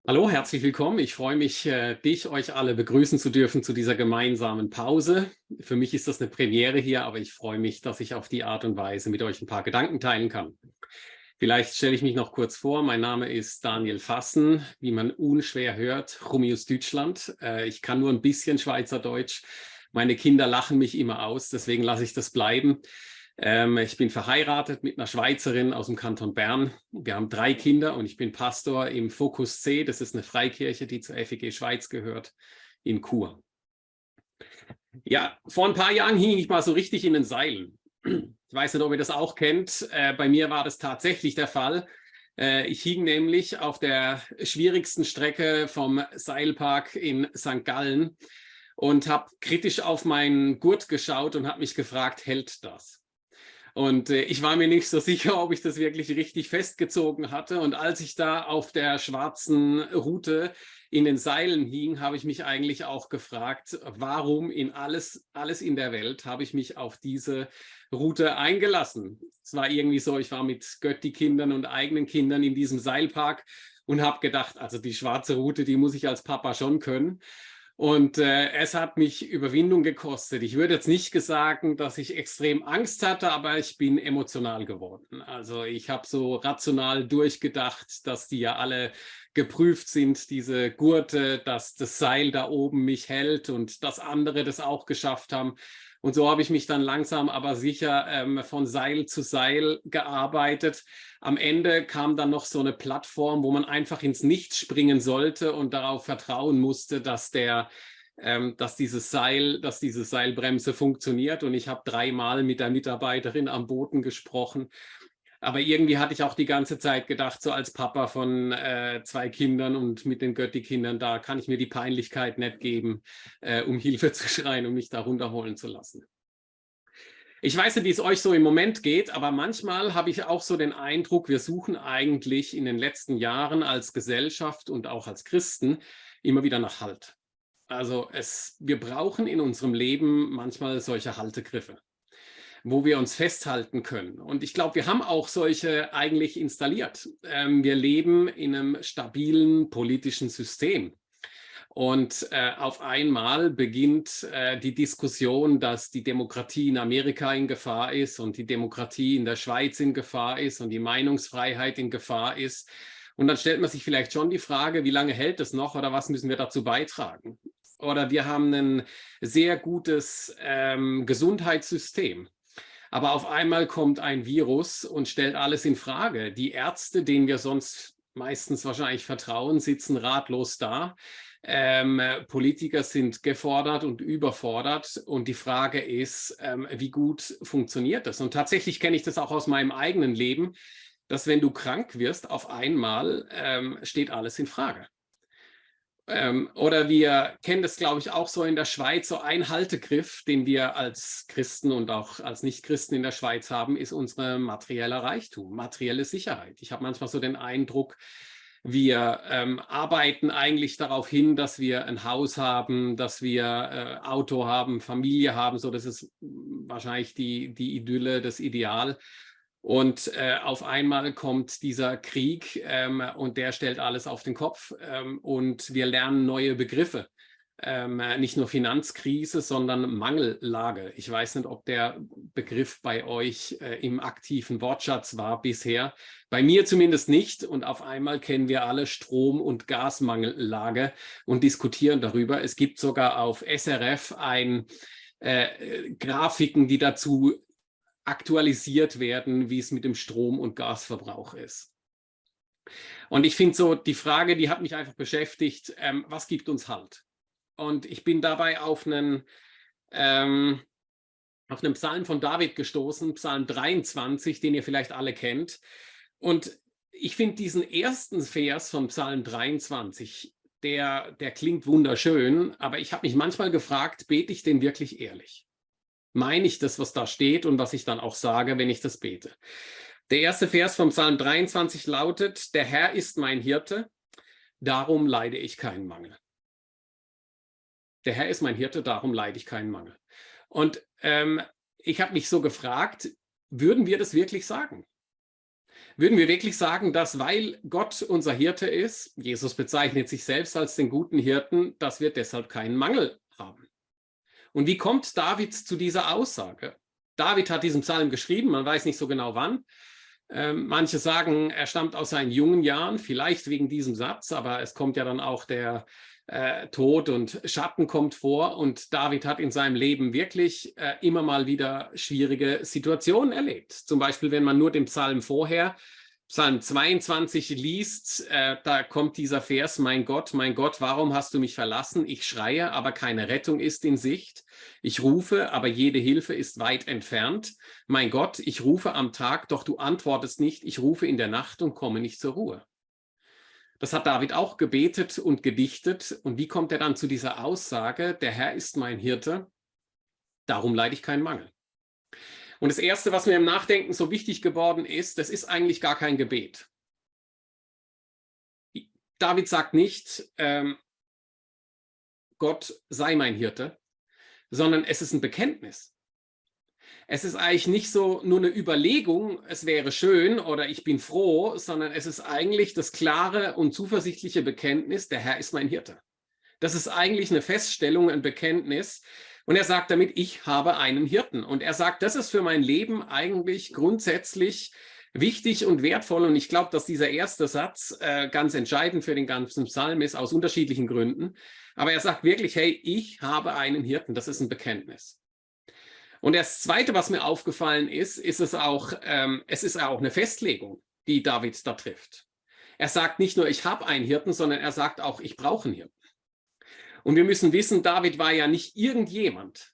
Hallo, herzlich willkommen. Ich freue mich, euch alle begrüßen zu dürfen zu dieser gemeinsamen Pause. Für mich ist das eine Premiere hier, aber ich freue mich, dass ich auf die Art und Weise mit euch ein paar Gedanken teilen kann. Vielleicht stelle ich mich noch kurz vor. Mein Name ist Daniel Fassen, wie man unschwer hört, komme aus Deutschland. Ich kann nur ein bisschen Schweizerdeutsch. Meine Kinder lachen mich immer aus, deswegen lasse ich das bleiben. Ich bin verheiratet mit einer Schweizerin aus dem Kanton Bern. Wir haben 3 Kinder und ich bin Pastor im Fokus C. Das ist eine Freikirche, die zur FEG Schweiz gehört, in Chur. Ja, vor ein paar Jahren hing ich mal so richtig in den Seilen. Ich weiß nicht, ob ihr das auch kennt. Bei mir war das tatsächlich der Fall. Ich hing nämlich auf der schwierigsten Strecke vom Seilpark in St. Gallen und habe kritisch auf meinen Gurt geschaut und habe mich gefragt, hält das? Und ich war mir nicht so sicher, ob ich das wirklich richtig festgezogen hatte. Und als ich da auf der schwarzen Route in den Seilen hing, habe ich mich eigentlich auch gefragt, warum in alles in der Welt habe ich mich auf diese Route eingelassen. Es war irgendwie so, ich war mit Götti-Kindern und eigenen Kindern in diesem Seilpark und habe gedacht, also die schwarze Route, die muss ich als Papa schon können. Und es hat mich Überwindung gekostet. Ich würde jetzt nicht sagen, dass ich extrem Angst hatte, aber ich bin emotional geworden. Also ich habe so rational durchgedacht, dass die ja alle geprüft sind, diese Gurte, dass das Seil da oben mich hält und dass andere das auch geschafft haben. Und so habe ich mich dann langsam aber sicher von Seil zu Seil gearbeitet. Am Ende kam dann noch so eine Plattform, wo man einfach ins Nichts springen sollte und darauf vertrauen musste, dass diese Seilbremse funktioniert. Und ich habe 3-mal mit der Mitarbeiterin am Boden gesprochen. Aber irgendwie hatte ich auch die ganze Zeit gedacht, so als Papa von 2 Kindern und mit den Götti-Kindern, da kann ich mir die Peinlichkeit nicht geben, um Hilfe zu schreien und mich da runterholen zu lassen. Ich weiß nicht, wie es euch so im Moment geht, aber manchmal habe ich auch so den Eindruck, wir suchen eigentlich in den letzten Jahren als Gesellschaft und auch als Christen immer wieder nach Halt. Also wir brauchen in unserem Leben manchmal solche Haltegriffe, wo wir uns festhalten können. Und ich glaube, wir haben auch solche eigentlich installiert. Wir leben in einem stabilen politischen System. Und auf einmal beginnt die Diskussion, dass die Demokratie in Amerika in Gefahr ist und die Demokratie in der Schweiz in Gefahr ist und die Meinungsfreiheit in Gefahr ist. Und dann stellt man sich vielleicht schon die Frage, wie lange hält es noch oder was müssen wir dazu beitragen? Oder wir haben ein sehr gutes Gesundheitssystem. Aber auf einmal kommt ein Virus und stellt alles in Frage. Die Ärzte, denen wir sonst meistens wahrscheinlich vertrauen, sitzen ratlos da. Politiker sind gefordert und überfordert. Und die Frage ist, wie gut funktioniert das? Und tatsächlich kenne ich das auch aus meinem eigenen Leben, dass wenn du krank wirst, auf einmal steht alles in Frage. Oder wir kennen das, glaube ich, auch so in der Schweiz, so ein Haltegriff, den wir als Christen und auch als Nicht-Christen in der Schweiz haben, ist unser materieller Reichtum, materielle Sicherheit. Ich habe manchmal so den Eindruck, wir arbeiten eigentlich darauf hin, dass wir ein Haus haben, dass wir Auto haben, Familie haben, so das ist wahrscheinlich die Idylle, das Ideal. Und auf einmal kommt dieser Krieg und der stellt alles auf den Kopf und wir lernen neue Begriffe. Nicht nur Finanzkrise, sondern Mangellage. Ich weiß nicht, ob der Begriff bei euch im aktiven Wortschatz war bisher. Bei mir zumindest nicht. Und auf einmal kennen wir alle Strom- und Gasmangellage und diskutieren darüber. Es gibt sogar auf SRF Grafiken, die dazu aktualisiert werden, wie es mit dem Strom- und Gasverbrauch ist. Und ich finde so, die Frage, die hat mich einfach beschäftigt, was gibt uns Halt? Und ich bin dabei auf einen Psalm von David gestoßen, Psalm 23, den ihr vielleicht alle kennt. Und ich finde diesen ersten Vers von Psalm 23, der klingt wunderschön, aber ich habe mich manchmal gefragt, bete ich den wirklich ehrlich? Meine ich das, was da steht und was ich dann auch sage, wenn ich das bete? Der erste Vers vom Psalm 23 lautet, der Herr ist mein Hirte, darum leide ich keinen Mangel. Der Herr ist mein Hirte, darum leide ich keinen Mangel. Und ich habe mich so gefragt, würden wir das wirklich sagen? Würden wir wirklich sagen, dass weil Gott unser Hirte ist, Jesus bezeichnet sich selbst als den guten Hirten, dass wir deshalb keinen Mangel haben? Und wie kommt David zu dieser Aussage? David hat diesen Psalm geschrieben, man weiß nicht so genau wann. Manche sagen, er stammt aus seinen jungen Jahren, vielleicht wegen diesem Satz, aber es kommt ja dann auch der Tod und Schatten kommt vor, und David hat in seinem Leben wirklich immer mal wieder schwierige Situationen erlebt. Zum Beispiel, wenn man nur den Psalm vorher, Psalm 22 liest, da kommt dieser Vers: mein Gott, warum hast du mich verlassen? Ich schreie, aber keine Rettung ist in Sicht. Ich rufe, aber jede Hilfe ist weit entfernt. Mein Gott, ich rufe am Tag, doch du antwortest nicht. Ich rufe in der Nacht und komme nicht zur Ruhe. Das hat David auch gebetet und gedichtet. Und wie kommt er dann zu dieser Aussage: der Herr ist mein Hirte, darum leide ich keinen Mangel? Und das Erste, was mir im Nachdenken so wichtig geworden ist, das ist eigentlich gar kein Gebet. David sagt nicht, Gott sei mein Hirte, sondern es ist ein Bekenntnis. Es ist eigentlich nicht so nur eine Überlegung, es wäre schön oder ich bin froh, sondern es ist eigentlich das klare und zuversichtliche Bekenntnis: der Herr ist mein Hirte. Das ist eigentlich eine Feststellung, ein Bekenntnis. Und er sagt damit, ich habe einen Hirten. Und er sagt, das ist für mein Leben eigentlich grundsätzlich wichtig und wertvoll. Und ich glaube, dass dieser erste Satz ganz entscheidend für den ganzen Psalm ist, aus unterschiedlichen Gründen. Aber er sagt wirklich, hey, ich habe einen Hirten. Das ist ein Bekenntnis. Und das Zweite, was mir aufgefallen ist, es ist auch eine Festlegung, die David da trifft. Er sagt nicht nur, ich habe einen Hirten, sondern er sagt auch, ich brauche einen Hirten. Und wir müssen wissen, David war ja nicht irgendjemand.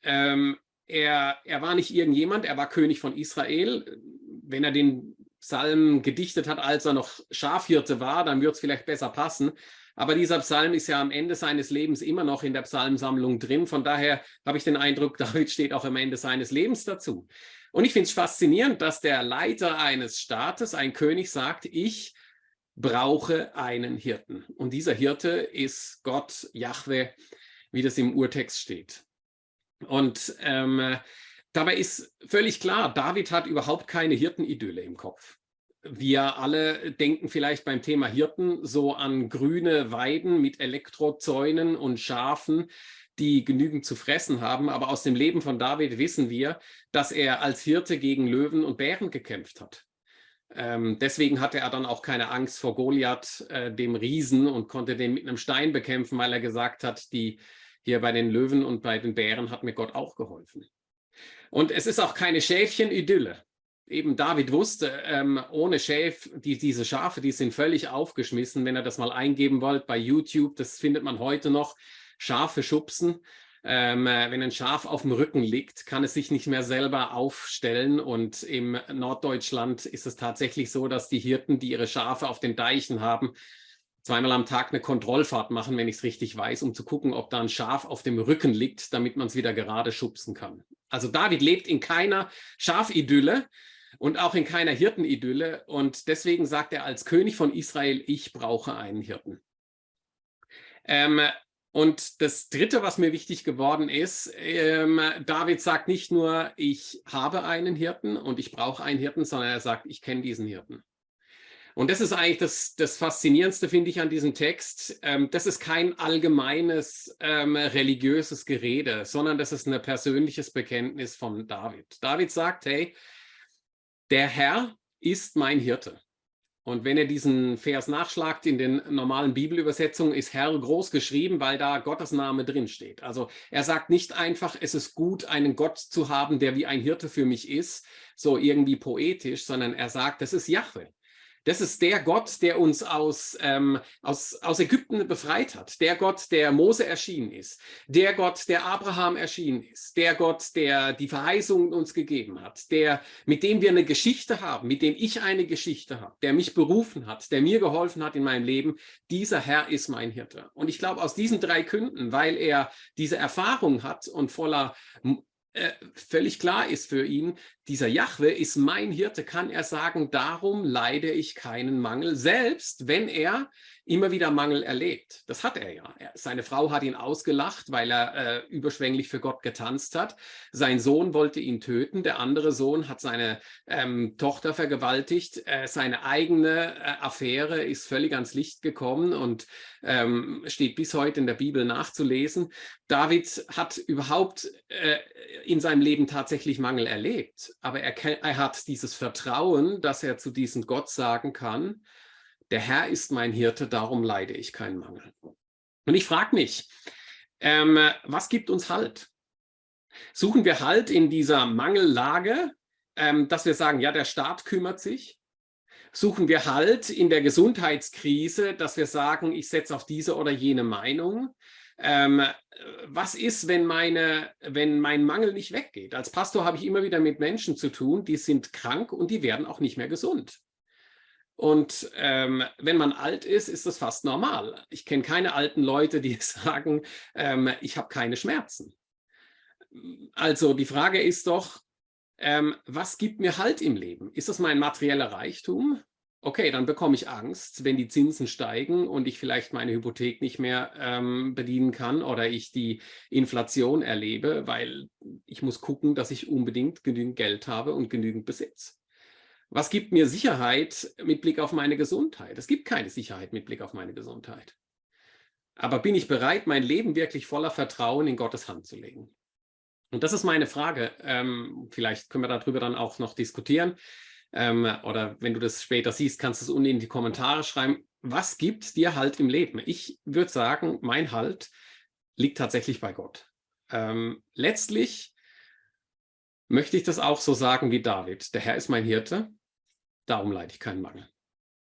Er war nicht irgendjemand, er war König von Israel. Wenn er den Psalm gedichtet hat, als er noch Schafhirte war, dann würde es vielleicht besser passen. Aber dieser Psalm ist ja am Ende seines Lebens immer noch in der Psalmsammlung drin. Von daher habe ich den Eindruck, David steht auch am Ende seines Lebens dazu. Und ich finde es faszinierend, dass der Leiter eines Staates, ein König, sagt, ich brauche einen Hirten. Und dieser Hirte ist Gott, Jahwe, wie das im Urtext steht. Und dabei ist völlig klar, David hat überhaupt keine Hirtenidylle im Kopf. Wir alle denken vielleicht beim Thema Hirten so an grüne Weiden mit Elektrozäunen und Schafen, die genügend zu fressen haben. Aber aus dem Leben von David wissen wir, dass er als Hirte gegen Löwen und Bären gekämpft hat. Deswegen hatte er dann auch keine Angst vor Goliath, dem Riesen, und konnte den mit einem Stein bekämpfen, weil er gesagt hat, hier bei den Löwen und bei den Bären hat mir Gott auch geholfen. Und es ist auch keine Schäfchen-Idylle. Eben David wusste, ohne diese Schafe, die sind völlig aufgeschmissen. Wenn ihr das mal eingeben wollt bei YouTube, das findet man heute noch, Schafe schubsen. Wenn ein Schaf auf dem Rücken liegt, kann es sich nicht mehr selber aufstellen. Und im Norddeutschland ist es tatsächlich so, dass die Hirten, die ihre Schafe auf den Deichen haben, zweimal am Tag eine Kontrollfahrt machen, wenn ich es richtig weiß, um zu gucken, ob da ein Schaf auf dem Rücken liegt, damit man es wieder gerade schubsen kann. Also David lebt in keiner Schafidylle und auch in keiner Hirtenidylle. Und deswegen sagt er als König von Israel, ich brauche einen Hirten. Und das Dritte, was mir wichtig geworden ist, David sagt nicht nur, ich habe einen Hirten und ich brauche einen Hirten, sondern er sagt, ich kenne diesen Hirten. Und das ist eigentlich das Faszinierendste, finde ich, an diesem Text. Das ist kein allgemeines religiöses Gerede, sondern das ist ein persönliches Bekenntnis von David. David sagt, hey, der Herr ist mein Hirte. Und wenn ihr diesen Vers nachschlagt, in den normalen Bibelübersetzungen ist Herr groß geschrieben, weil da Gottes Name drin steht. Also er sagt nicht einfach, es ist gut, einen Gott zu haben, der wie ein Hirte für mich ist, so irgendwie poetisch, sondern er sagt, das ist Jahwe. Das ist der Gott, der uns aus Ägypten befreit hat. Der Gott, der Mose erschienen ist. Der Gott, der Abraham erschienen ist. Der Gott, der die Verheißungen uns gegeben hat. Mit dem wir eine Geschichte haben, mit dem ich eine Geschichte habe. Der mich berufen hat, der mir geholfen hat in meinem Leben. Dieser Herr ist mein Hirte. Und ich glaube, aus diesen 3 Gründen, weil er diese Erfahrung hat und völlig klar ist für ihn, dieser Jahwe ist mein Hirte, kann er sagen, darum leide ich keinen Mangel, selbst wenn er immer wieder Mangel erlebt. Das hat er ja. Seine Frau hat ihn ausgelacht, weil er überschwänglich für Gott getanzt hat. Sein Sohn wollte ihn töten. Der andere Sohn hat seine Tochter vergewaltigt. Seine eigene Affäre ist völlig ans Licht gekommen und steht bis heute in der Bibel nachzulesen. David hat überhaupt in seinem Leben tatsächlich Mangel erlebt. Aber er hat dieses Vertrauen, dass er zu diesem Gott sagen kann, der Herr ist mein Hirte, darum leide ich keinen Mangel. Und ich frage mich, was gibt uns Halt? Suchen wir Halt in dieser Mangellage, dass wir sagen, ja, der Staat kümmert sich? Suchen wir Halt in der Gesundheitskrise, dass wir sagen, ich setze auf diese oder jene Meinung? Was ist, wenn mein Mangel nicht weggeht? Als Pastor habe ich immer wieder mit Menschen zu tun, die sind krank und die werden auch nicht mehr gesund. Und wenn man alt ist, ist das fast normal. Ich kenne keine alten Leute, die sagen, ich habe keine Schmerzen. Also die Frage ist doch, was gibt mir Halt im Leben? Ist das mein materieller Reichtum? Okay, dann bekomme ich Angst, wenn die Zinsen steigen und ich vielleicht meine Hypothek nicht mehr bedienen kann oder ich die Inflation erlebe, weil ich muss gucken, dass ich unbedingt genügend Geld habe und genügend Besitz. Was gibt mir Sicherheit mit Blick auf meine Gesundheit? Es gibt keine Sicherheit mit Blick auf meine Gesundheit. Aber bin ich bereit, mein Leben wirklich voller Vertrauen in Gottes Hand zu legen? Und das ist meine Frage. Vielleicht können wir darüber dann auch noch diskutieren. Oder wenn du das später siehst, kannst du es unten in die Kommentare schreiben. Was gibt dir Halt im Leben? Ich würde sagen, mein Halt liegt tatsächlich bei Gott. Letztlich möchte ich das auch so sagen wie David. Der Herr ist mein Hirte, darum leide ich keinen Mangel.